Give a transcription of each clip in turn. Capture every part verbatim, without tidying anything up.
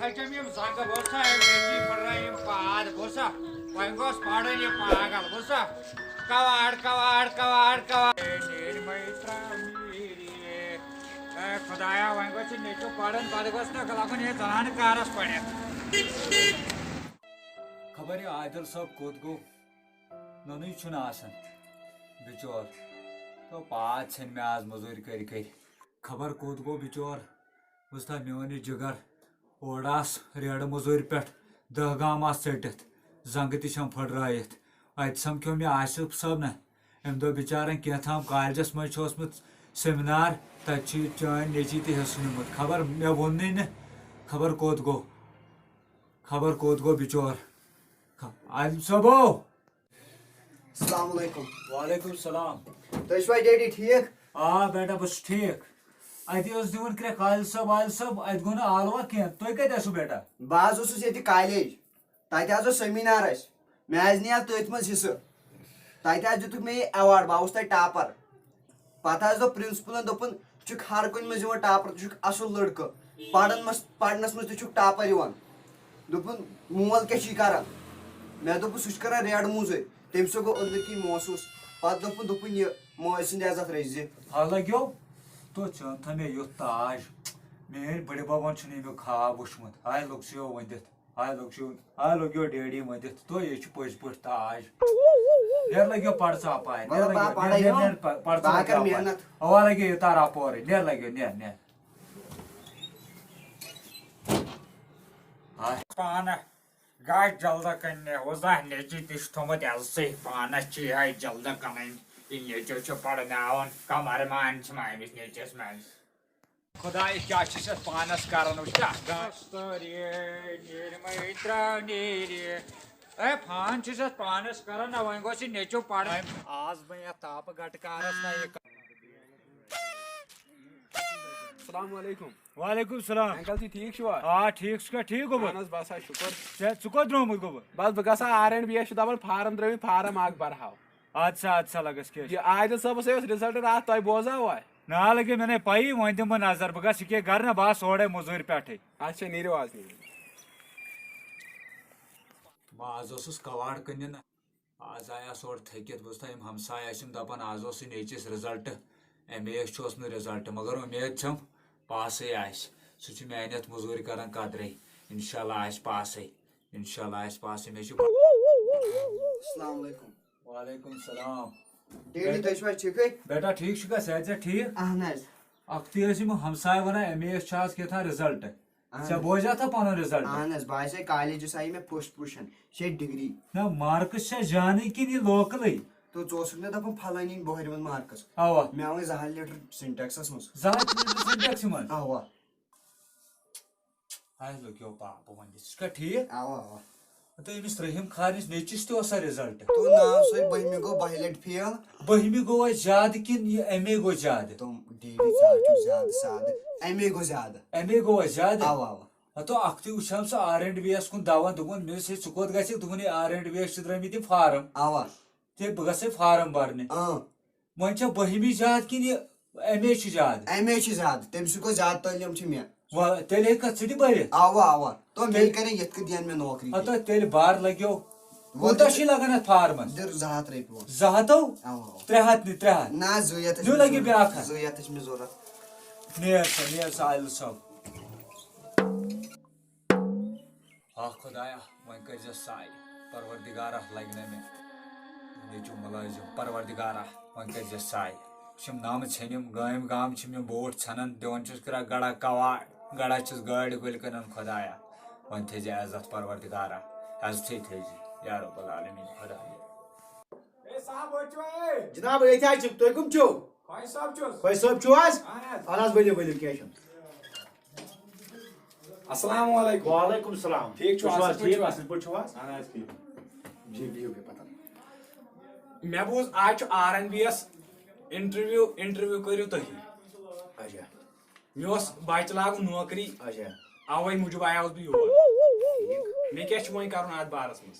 أکِم یِم زنٛگہٕ بوزسا، أمۍ نیٚچی پھٕٹرٲے یِم پاد بوزسا، وۄنۍ گوٚژھ پرُن یہِ پاگل بوزسا۔ کواڑ، کواڑ، کواڑ، کواڑ۔ اے نیرِ مَے ترٛاو نیرِ۔ اے خۄدایا، وۄنۍ گوٚژھ یہِ نیٚچوٗ پرُن، پتہٕ گوٚژھ نہٕ لگُن یہِ زنانہٕ کارس پرٮ۪تھ۔ خبر یہِ عادل صٲب کوٚت گوٚو؟ نوٚنُے چھُنہٕ آسان بِچور۔ تو پاد ژھیٚنۍ مےٚ آز مٔزوٗرۍ کٔرۍ کٔرۍ۔ خبر کوٚت گوٚو بِچور؟ بوٗزتھا میون یہِ جِگر؟ اورٕ آس ریڈٕ مٔزوٗرۍ پٮ۪ٹھ دَہ گام آس ژٔٹِتھ، زنٛگہٕ تہِ چھَم پھٔٹرٲیِتھ۔ اَتہِ سَمکھیو مےٚ آصف صٲب نہ۔ أمۍ دوٚپ بِچارَن کینٛہہ تام کالجَس منٛز چھُ اوسمُت سیمینار، تَتہِ چھُ چٲنۍ نیٚچی تہِ حصہٕ نیوٗمُت۔ خبر مےٚ ووٚننُے نہٕ، خبر کوٚت گوٚو، خبر کوٚت گوٚو بِچور۔ خ-، عالم صٲبو! السلام علیکم۔ وعلیکم السلام۔ تُہۍ چھِوا ڈیڈی ٹھیٖک؟ آ بیٹا، بہٕ چھُس ٹھیٖک۔ اَتہِ اوس دِوان کرٛٮ۪کھ عالم صٲب، عالم صٲب، اَتہِ گوٚو نہٕ آلوا کینٛہہ۔ تُہۍ کَتہِ ٲسِو بیٹا؟ بہٕ حظ اوسُس ییٚتہِ کالیج۔ تَتہِ حظ اوس سیمینار اَسہِ۔ مےٚ حظ نِیو تٔتھۍ منٛز حصہٕ۔ تَتہِ حظ دِتُکھ مےٚ یہِ ایوارڈ، بہٕ آوُس تَتہِ ٹاپر۔ پَتہٕ حظ دوٚپ پرنسپلن، دوٚپُن، "ژٕ چھُکھ ہر کُنہِ منٛز یِوان ٹاپر، ژٕ چھُکھ اَصٕل لٔڑکہٕ، پَرن منٛز، پَرنَس منٛز تہِ چھُکھ ٹاپر یِوان۔" دوٚپُن، "مول کیٛاہ چھُے کران؟" مےٚ دوٚپُس، "سُہ چھُ کران ریڈ موزوٗرۍ۔" تٔمۍ سُہ گوٚو أنٛدٕرۍ کِنۍ محسوٗس۔ پَتہٕ دوٚپُن، دوٚپُن، "یہِ مٲلۍ سٕنٛدِ عزت رٔچھۍ زِ۔" ہا لگیو، تو ژٕ ؤنتھا مےٚ یُتھ تاج، میٲنۍ بٕڈِ ببن چھُنہٕ امیُک خواب وُچھمُت۔ ہاے لوٚگ سُہ یو ؤنِتھ، ہاے لوٚگ سُہ یو، ہاے لوٚگ یو ڈیڈی ؤنِتھ، تو یہِ چھُ پٔزۍ پٲٹھۍ تاج۔ نیر لگیو پرٕ ژٕ اپارِ، نیر مطلب، لگیو، بہٕ پرٕ نیر، یِمہٕ۔ نیر، پرٕ ژٕ بہٕ لگیو کرٕ اپارِ۔ محنت۔ اوا لگیو یہِ تار اپورے، نیر لگیو، نیر، نیر۔ ہاے۔ پانہٕ گژھ جلدٕ کٕننہِ، وۄزاہ نیٚچی تہِ چھُ تھوٚمُت عزتٕے، پانس چھِ یِہے جلدٕ کٕنٕنۍ۔ یہِ نیٚچو چھُ پرناوان، کمر مان چھِ مٲمِس نیٚچوِس منٛز۔ خداے کیٛاہ چھُس یتھ پانس کران، وٕچھ کیٛاہ گاسہٕ نیرِ مَے ترٛاو نیرِ۔ اے، فان چھُس یتھ پانس کران، نہ وۄنۍ گوٚژھ یہِ نیٚچو پرُن۔ آز بہٕ یتھ تاپہٕ گٹہٕ کارس نہ یہِ۔ السلام علیکم۔ وعلیکم السلام۔ انکل جی، ٹھیٖک چھِوا؟ آ، ٹھیٖک چھُکھا؟ ٹھیٖک گوٚبُر؟ اہن حظ، بس حظ، شُکر۔ ژےٚ، ژٕ کوٚت درٛامُت گوٚبُر؟ بس، بہٕ گژھٕ ہا آر اینڈ بی یس چھُ دپان فارم درٛٲوِتھ، فارم اکھ برہاو۔ اَدٕ سا، اَدٕ سا، لگس کیٛاہ چھُ؟ یہِ عادل صٲبس اوس رِزلٹ راتھ تۄہہِ بوزاو وۄنۍ؟ نہ لگے، مےٚ نے پَیی، وۄنۍ دِمہٕ بہٕ نظر، بہٕ گژھٕ یہِ کیٛاہ گرٕ نہ، بہٕ آس اورے مٔزوٗرۍ پٮ۪ٹھٕے۔ اچھا، نیٖرِو آز، نیٖرِو۔ بہٕ آز اوسُس کواڑ کٕننہِ نہ۔ آز آیاس اورٕ تھٔکِتھ، بوٗزتھا، یِم ہمساے ٲسۍ یِم دَپان، آز اوس یہِ نیٚچِس رِزلٹ، ایم اے یس چھُ اوسمُت رِزلٹ، مگر اُمید چھَم پاسٕے آسہِ۔ سُہ چھُ محنت مٔزوٗرۍ کران قدرے۔ انشاءاللہ آسہِ پاسٕے، انشاءاللہ آسہِ پاسٕے۔ مےٚ چھُ السلام علیکم۔ وعلیکم السلام۔ ڈیڈی، تُہۍ چھِوا ٹھیٖکھٕے؟ بیٹا، ٹھیٖک چھُکھا؟ صحت چھا ٹھیٖک؟ اہن حظ۔ اَکھتُے ٲسۍ یِم ہمساے وَنان، ایم اے یس چھُ آز کیٛاہ تام رِزلٹ۔ اہن ژےٚ حظ۔ بوزیٛا تھا پنُن رِزلٹ؟ اہن حظ، بہٕ آسے کالیجس آیہِ مےٚ فسٹ پوزیشن، شےٚ ڈگری۔ نہ، مارکس چھا جانٕے کِنہٕ یہِ لوکلٕے؟ تو ژٕ اوسُکھ نہ دپان فلٲنی بۄہرِ منٛز مارکس۔ اوا۔ مےٚ آو وۄنۍ زٕ ہتھ لیٹر سِنٹیکسس منٛز۔ زٕ ہتھ لیٹر سِنٹیکسہِ منٛز؟ اوا۔ آے لوٚگیو پاپہٕ وۄنۍ، ژٕ چھُکھا ٹھیٖک؟ اوا، اوا۔ تہٕ أمِس رحیم خانٕچ نیٚچِس تہِ اوس سا رِزلٹ؟ تو ناو سُے بٔہمہِ گوٚو بَہہِ لَٹہِ فیل۔ بٔہمہِ گوٚو اَسہِ زیادٕ کِنہٕ یہِ ایم اے گوٚو زیادٕ؟ تِم ڈیڈی ژٕ حظ چھُکھ زیادٕ سادٕ۔ ایم اے گوٚو زیادٕ۔ ایم اے گوٚو اَسہِ زیادٕ؟ اَوا، اَوا۔ ہتو اَکھتُے وٕچھان سُہ آر اینڈ بی یَس کُن دَوان، دوٚپُن، مےٚ دوٚپُس، "ہے، ژٕ کوٚت گژھکھ؟" دوٚپُن، "ہے، آر اینڈ بی یَس چھِ درٛٲمٕتۍ یِم فارم۔ اَوا۔ تہِ بہٕ گژھٕ ہے فارم بَرنہِ۔" اۭں۔ وۄنۍ چھا بٔہمہِ زیادٕ کِنہٕ یہِ ایم اے چھُ زیادٕ؟ ایم اے چھُ زیادٕ، تٔمۍ سۭتۍ گوٚو زیادٕ تعلیٖم چھِ مےٚ۔ وۄنۍ تیٚلہِ ہیٚککھ ژٕ تہِ بٔرِتھ؟ اوا، اوا۔ تو مےٚ تیٚلہِ کرن یِتھ کٔنۍ دِن مےٚ نوکری تہِ۔ ہتو تیٚلہِ بار لگیو۔ وۄنۍ کوٗتاہ تہِ چھُے لگان اتھ فارمس؟ دِر زٕ ہتھ رۄپیہِ وۄنۍ۔ زٕ ہتو؟ اوا، اوا۔ ترٛےٚ ہتھ نہٕ، ترٛےٚ ہتھ۔ نہ، زٕ ہتھ چھِ نیُن مےٚ لگہِ ضوٚرتھ۔ بیٛاکھ ہتھ۔ زٕ ہتھ چھِ مےٚ ضوٚرتھ۔ نیر سا، نیر سا، عادل صٲب۔ آ خۄدایا، وۄنۍ کٔرۍزٮ۪س سایہِ، پروردگارا، لگہِ نہ مےٚ نیٚچوٗ مُلٲزِم، پروردگارا، وۄنۍ کٔرۍزٮ۪س سایہِ۔ چھِم نامہٕ ژھیٚنِم، گٲمۍ گام چھِم یِم بوٗٹھ ژھٮ۪نان، دِوان چھِس کرٛٮ۪کھ گڑا کواڑ، گڑا چھِس گٲڑۍ گُلۍ کٕنان، خۄدایا، وۄنۍ تھٲیزِ عزت پروردگارا، عزتھٕے تھٲیزِ یا رب العالمین خۄدایا۔ اے صاحب، أتۍ چھِوا اے؟ جناب، أتۍ حظ چھِ، تُہۍ کٕم چھِو؟ خۄجہِ صٲب چھُس۔ خۄجہِ صٲب چھِو حظ؟ اہن حظ۔ اہن حظ، ؤلِو، ؤلِو، کینٛہہ چھُنہٕ۔ السلام علیکم۔ وعلیکم السلام۔ ٹھیٖک چھِو، تُہۍ چھِو حظ اَصٕل پٲٹھۍ ٹھیٖک؟ چھِو حظ؟ اَہَن حظ، ٹھیٖک۔ جی، بِہِو، بِہِو پَتھَر۔ مےٚ بوٗز آز چھُ آر این بی یَس انٹرویو، انٹرویو کٔرِو تُہی۔ اچھا۔ مےٚ اوس بَچہٕ لاگُن نوکری۔ اچھا۔ اَوَے موٗجوٗب آیاوُس بہٕ یور۔ ٹھیٖک۔ مےٚ کیٛاہ چھُ وۄنۍ کَرُن اَتھ بارَس منٛز؟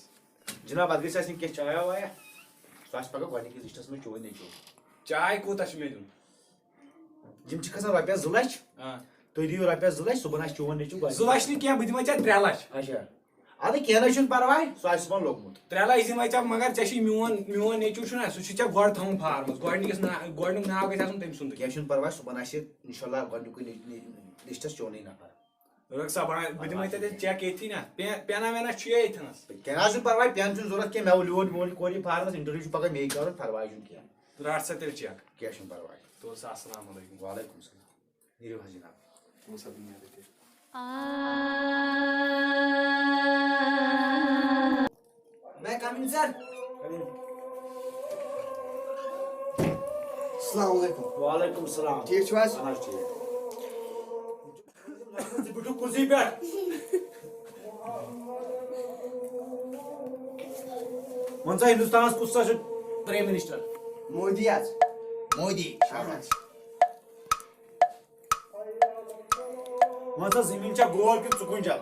جناب، اَتھ گژھِ آسٕنۍ کینٛہہ چایا وایا۔ سُہ آسہِ پَگاہ گۄڈٕنِکِس لِسٹَس منٛز چون نیٚچوٗ۔ چاے کوٗتاہ چھُ مےٚ دیُن؟ یِم چھِ کھسان رۄپیَس زٕ لَچھ۔ آ۔ تُہۍ دِیِو رۄپیَس زٕ لَچھ، صُبحن آسہِ چون نیٚچوٗ گۄڈٕ۔ زٕ لَچھ نہٕ کینٛہہ، بہٕ دِمَے ژےٚ ترٛےٚ لَچھ۔ اچھا۔ اَدٕ کینٛہہ نہ چھُنہٕ پَرواے، سُہ آسہِ صُبحن لوٚگمُت۔ ترٛےٚ لَچھ دِمَے ژےٚ، مگر ژےٚ چھُے میون، میون نیٚچوٗ چھُنہ، سُہ چھُ ژےٚ گۄڈٕ تھاوُن فارمَس۔ گۄڈٕنِکِس نا-، گۄڈٕنیُک ناو گژھِ آسُن تٔمۍ سُنٛدُے۔ کینٛہہ چھُنہٕ پَرواے، صُبحن آسہِ اِنشاء اللہ گۄڈٕنیُکُے لِ-، لِ-، لِسٹَس چونُے نفر۔ رُک سا، بہٕ اَنہٕ، بہٕ دِمَے ژےٚ تیٚلہِ چیک ییٚتھی نہ۔ پے-، پینا وینا چھُ یہِ أتھۍ نَس؟ کینٛہہ نہ حظ چھُنہٕ پَرواے، پٮ۪ن چھُنہٕ ضوٚرَتھ کینٛہہ، مےٚ وُہ لیوٗکھ، میون کوٚر یہِ فارمَس، اِنٹروِو چھُ پَگاہ مے کَرُن، پَرواے چھُنہٕ کینٛہہ۔ رَٹ سا تیٚلہِ چیک۔ کینٛہہ چھُنہٕ پَرواے۔ تُل سا، السلام علیکُم۔ وعلیکُم السلام۔ نیٖرِو حظ جِناب۔ تُل سا، بہٕ نیرٕ تیٚلہِ۔ May I come in, sir? السلام علیکم۔ وعلیکم السلام۔ ٹھیٖک چھِو حظ؟ اہن حظ ٹھیٖک۔ ژٕ بیٖٹھُکھ کُرسی پٮ۪ٹھ۔ وَن سا، ہندوستانَس کُس سا چھُ پرٛایم مِنِسٹر؟ مودی حظ۔ مودی۔ اہن حظ۔ وَن سا، زٔمیٖن چھا گول کِنہٕ ژُکوٗنٛجل؟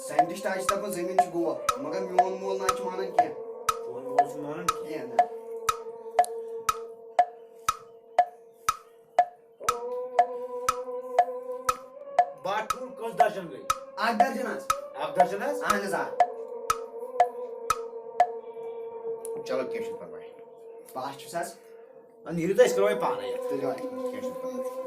ساینٹسٹ حظ چھِ دَپان زٔمیٖن چھِ گول، مگر میون مول نہ حظ چھُ مانان کینٛہہ۔ چون مول چھُنہٕ مانان کینٛہہ؟ کینٛہہ نہ۔ باٹھوٗل کٔژ درجن گٔے؟ اکھ درجن حظ۔ اکھ درجن حظ؟ اہن حظ، آ۔ چلو، کینٛہہ چھُنہٕ پرواے۔ پاس چھُس حظ۔ وۄنۍ نیٖرِو تُہۍ، أسۍ کَرو وۄنۍ پانَے یَتھ۔ تُلِو اَتہِ۔ کینٛہہ چھُنہٕ پَرواے۔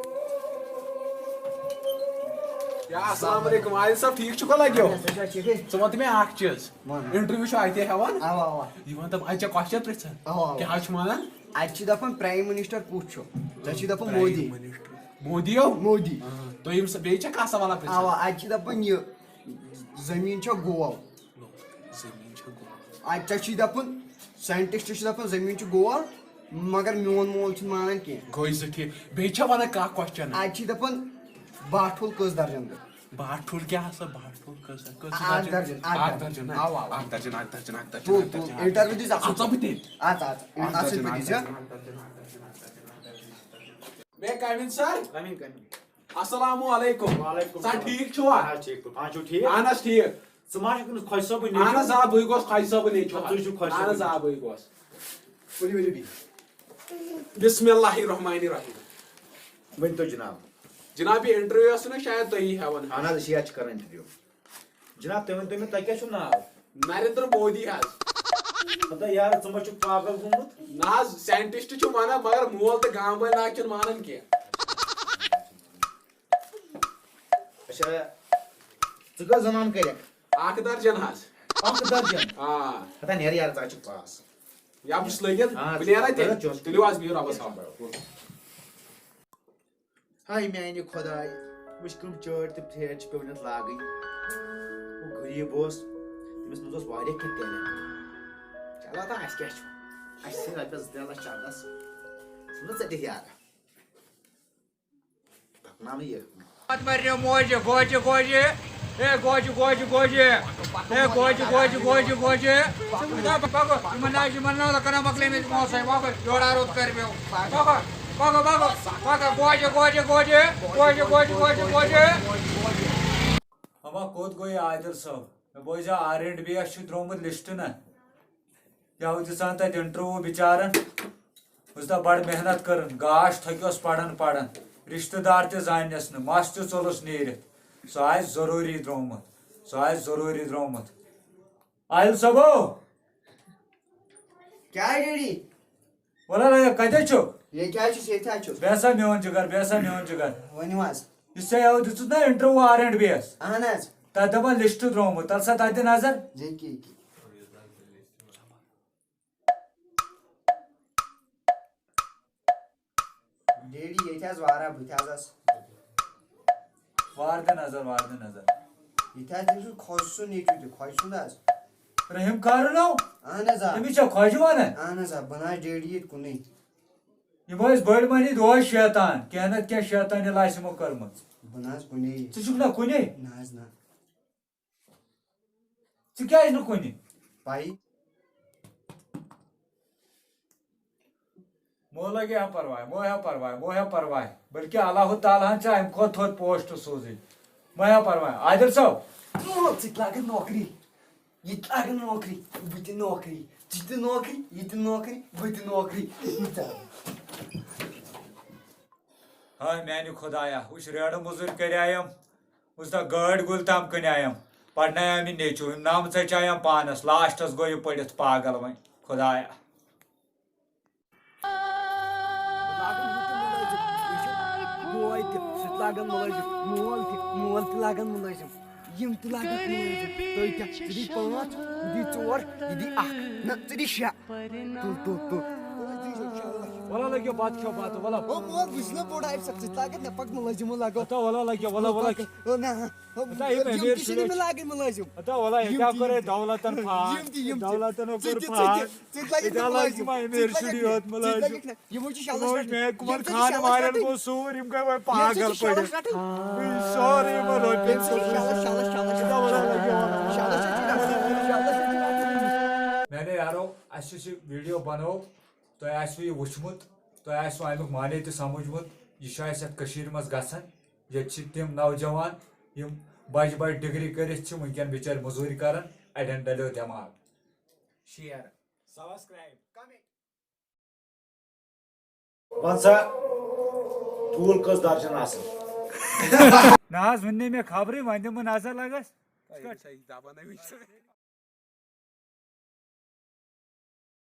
یا، السلام علیکم، عادل صٲب، ٹھیٖک چھُکھا لَگیو؟ اَہَن حظ، تُہۍ چھِوا ٹھیٖکٕے؟ ژٕ وَن تہٕ مےٚ اَکھ چیٖز۔ وَن۔ اِنٹروِو چھُ اَتہِ ہٮ۪وان؟ اَوا، اَوا۔ یہِ وَن تہٕ، اَتہِ چھا question پِرٛژھان؟ اَوا، اَوا۔ کیٛاہ حظ چھُ وَنان؟ اَتہِ چھِ دَپان پرٛایم مِنِسٹر کُس چھُ؟ ژےٚ چھِ دَپان مودی۔ Prime minister. مودی ہو؟ مودی۔ آ، تُہۍ یِم سا-، بیٚیہِ چھا کانٛہہ سوالہ پِرٛژھان؟ اَوا، اَتہِ چھِ دَپان یہِ زٔمیٖن چھا گول؟ زٔمیٖن چھا گول؟ اَتہِ چھا چھُے دَپان، ساینٹِسٹ چھِ دَپان زٔمیٖن چھِ گول، مگر میون مول چھُنہٕ مانان کینٛہہ۔ گوٚو یہِ زٕ ٹھیٖک۔ بیٚیہِ چھا وَنان کانٛہہ question؟ اَتہِ چھِ دَپان باٹھوٗل کٔژ درجن گٔے؟ باٹھوٗل کیٛاہ سا؟ باٹھوٗل کٔژ، کٔژ اَکھ درجن؟ درجن، اَکھ اَکھ درجن۔ درجن، اَوا، اَوا۔ اَکھ درجن، اَکھ درجن، اَکھ درجن، تُل، اَکھ تُل، درجن۔ اِنٹروِو دِ ژٕ اَصٕل اَژٕ پٲٹھۍ۔ بہٕ تہِ۔ اَژ، اَژ، اَکھ اَصٕل درجن، پٲٹھۍ اَکھ دِ ژٕ۔ درجن، اَکھ درجن، اَکھ درجن، اَکھ درجن، اَکھ درجن۔ May I come in, sir? Come in, come in. السلام علیکم۔ وعلیکم سر، السلام۔ ٹھیٖک چھِوا؟ اہن حظ، ٹھیٖک پٲٹھۍ۔ پانہٕ چھِو ٹھیٖک؟ اہن حظ، ٹھیٖک۔ ژٕ ما چھُکھ تٔمِس خۄجہِ صٲبُن نیٚچوٗ؟ اہن حظ، آ، بٕے گوس خۄجہِ صٲبُن نیٚچوٗ۔ اَدٕ ژٕ چھُکھ خۄجہِ اہن حظ، صٲبُن۔ آ، بٕے گوس۔ ؤلِو، ؤلِو بِہِو۔ بسم اللہ الرحمن الرحیم۔ ؤنۍ تو جناب۔ جناب، یہِ انٹرویو ٲس نہ شاید تُہی ہٮ۪وان۔ اہن حظ، أسی حظ چھِ کران انٹرویو۔ جناب، تُہۍ ؤنۍ تو مےٚ، تۄہہِ کیٛاہ چھُو ناو؟ نریندر مودی حظ۔ ہتا یار، ژٕ ما چھُکھ پاگل گوٚمُت؟ نہ حظ، ساینٹسٹ چھِ ونان، مگر مول تہٕ گام وٲلۍ نہ حظ چھِنہٕ مانان کینٛہہ۔ اچھا، ژٕ کٔژ زنان کٔرِکھ؟ اکھ درجن حظ۔ اکھ درجن؟ آ۔ ہتا نیر یار، ژٕ حظ چھُکھ پاس۔ یا بہٕ چھُس لٔگِتھ، آ، بہٕ نیرا تیٚلہِ۔ بہٕ چھُس۔ تُلِو حظ، بِہِو رۄبس حوالہٕ۔ ہاے میانہِ خۄدایہِ، وٕچھ کٕم چٲٹۍ تہٕ پھیرۍ چھِ پیوٚمُت لاگٕنۍ۔ ہُہ غریٖب اوس، تٔمِس منٛز اوس واریاہ کینٛہہ ٹیلنٹ۔ چلو تہٕ اَسہِ کیٛاہ چھُ؟ اَسہِ چھِ رۄپیَس زٕ ترٛےٚ لَچھ چندَس۔ ژھٕنُس ژٔٹِتھ یارٕ۔ پَکناونہٕ یہِ۔ پتہٕ مَرِ موجہِ، گوجہِ، گوجہِ۔ اے گوجہِ، گوجہِ، گوجہِ۔ اے گوجہِ، گوجہِ، گوجہِ، گوجہِ۔ پَکو، پَکو، یِمَن نہ، یِمَن نہ لَکَن مۄکلے مےٚ موسَے، مۄکل، یورٕ آرُت کَرِ مےٚ۔ پَکو، پَکو، پَکو، پَکو، گوجہِ، گوجہِ، گوجہِ۔ گوجہِ، گوجہِ، گوجہِ، گوجہِ۔ ہما کوٚت گوٚو یہِ عادل صٲب؟ مےٚ بوزیو آر اینڈ بی یَس چھُ درٛامُت لِسٹ نہ۔ یَوٕ دِژان تَتہِ انٹرویو بِچارَن۔ اوس دَپ بَڑٕ محنت کٔرٕن، گاش تھٔکیوس پَران پَران۔ رِشتہٕ دار تہِ زاننَس نہٕ، مَس تہِ ژوٚلُس نیٖرِتھ۔ سُہ آسہِ ضروٗری درٛامُت، سُہ آسہِ ضروٗری درٛامُت۔ عادل صٲبو! کیٛاہ ڈیڈی؟ وَلہٕ حظ، کَتہِ حظ چھُکھ؟ ییٚتہِ حظ چھُس، ییٚتہِ حظ چھُس۔ بیٚہہ سا میون جِگر، بیٚہہ سا میون جِگر۔ ؤنِو حظ۔ یُس ژےٚ یَوٕ دِژٕتھ نا انٹرویو آر اینڈ بی یَس؟ اہن حظ۔ تَتھ دَپان لِسٹ درٛامُت، تَلہٕ سا تَتہِ نظر۔ ییٚکہِ، ییٚکہِ۔ ڈیڈی، ییٚتہِ حظ واریاہ، بہٕ تہِ حظ آس۔ وار دِ نظر، وار دِ نظر۔ ییٚتہِ حظ تٔمۍ سُنٛد خۄجہِ سُنٛد نیٚچوٗ تہِ، خۄجہِ سُنٛد حظ۔ رحیم کارُن ہو؟ اہن حظ، آ۔ تٔمِس چھا خۄجہِ وَنان؟ اہن حظ، آ، بہٕ نہ حظ ڈیڈی ییٚتہِ کُنُے۔ یِم ٲسۍ بٔڑۍ مٔہنی دۄہے شیطان، کینٛہہ نتہٕ کینٛہہ شیطٲنی لاسہِ یِمو کٔرمٕژ۔ بہٕ نہ حظ کُنے۔ ژٕ چھُکھ نہ کُنے؟ نہ حظ، نہ۔ ژٕ کیٛازِ نہٕ کُنہِ؟ پَیی۔ مو لگے ہا پرواے، مو ہا پرواے، مو ہا پرواے۔ بلکہ اللہ تعالیٰ ہن چھِ اَمہِ کھۄتہٕ تھوٚد پوسٹ سوٗزٕنۍ۔ مہ ہا پرواے۔ عادل صٲب۔ ژٕ تہِ لاگَکھ نوکری۔ یہِ تہِ لاگَن نوکری، بہٕ تہِ نوکری۔ ژٕ تہِ نوکری، یہِ تہِ نوکری، بہٕ تہِ نوکری۔ ہاے میانہِ خۄدایا، وٕچھ ریڑٕ مٔزوٗرۍ کٔرۍ آیم، وٕچھ سا گٲڑۍ گُلۍ تام کٕنۍ آیم، پرنایام یہِ نیٚچوٗ، یِم نمژے چایم پانس، لاسٹس گوٚو یہِ پٔرِتھ پاگل وۄنۍ، خۄدایا۔ لاگان ہُہ تہِ مُلٲزِم، یہِ چھُ بوے تہِ، سُہ تہِ لاگان مُلٲزِم، مول تہِ، مول تہِ لاگان مُلٲزِم، یِم تہِ لاگان مُلٲزِم۔ تُہۍ کیٛاہ؟ ژٕ دِی پانٛژھ، بہٕ دِی ژور، یہِ دِی اکھ، نہ ژٕ دِی شےٚ۔ تُل تُل تُل۔ ولا لگیو بات کھیو بات ولا۔ او مول، بہٕ چھُس نا بوٚڑ آیہِ سا، ژٕ تہِ لاگَکھ نہ پَکھ مُلٲزِمٕے لاگو۔ ہتا ولا لگیو ولا ولا۔ او نہ۔ ہتا یِم امیر شُرۍ ٲسۍ۔ لاگٕنۍ مُلٲزِم۔ ہتا ولا یہِ کیٛاہ کوٚر اَسہِ دولتن پھاس؟ یِم تہِ یِم تہِ۔ دولتن ژٕ کوٚر تہِ ژٕ پھاس۔ تہِ ژٕ تہِ لاگَکھ ہتا نہٕ لٲگۍ مُلٲزِم۔ یِم امیر ژٕ تہِ شُرۍ لاگَکھ یوت نہٕ۔ مُلٲزِم۔ ژٕ تہِ لاگَکھ نہٕ۔ یِمو چھِ شالَس تِمو رَٹٕنۍ۔ میٛانہِ کُمَن یِم تہِ چھِ خانہٕ شالَس مارٮ۪ن رَٹٕنۍ۔ گوٚو سوٗر، یِم گٔے وۄنۍ یِم تہِ چھِ پاگل شالَس، پٲٹھۍ۔ شالَس، شالَس، یہِ شالَس۔ دَپان لَگہِ یِوان۔ شالَس چھِ ٹھیٖک آسان۔ شالَس چھِ ٹھیٖک آسان۔ میانیو یارو، اسہِ یُس یہِ ویڈیو بنوو، تۄہہِ آسِوٕ یہِ وٕچھمُت، تۄہہِ آسِوٕ امیُک معنی تہِ سمجھمُت۔ یہِ چھُ اسہِ یتھ کٔشیٖرِ منٛز گژھان۔ ییٚتہِ چھِ تِم نوجوان، یِم بجہِ بجہِ ڈگری کٔرِتھ چھِ وٕنکیٚن بِچٲرۍ مٔزوٗرۍ کران، اڑٮ۪ن ڈلیو دٮ۪ماغ۔ شیر۔ وَن سا، ٹھوٗل کٔژ درجن آسان؟ نہ حظ، وُنہِ نَے مےٚ خبرٕے، وۄنۍ دِمہٕ بہٕ نظر لگس۔ صحیح دپان أمِس۔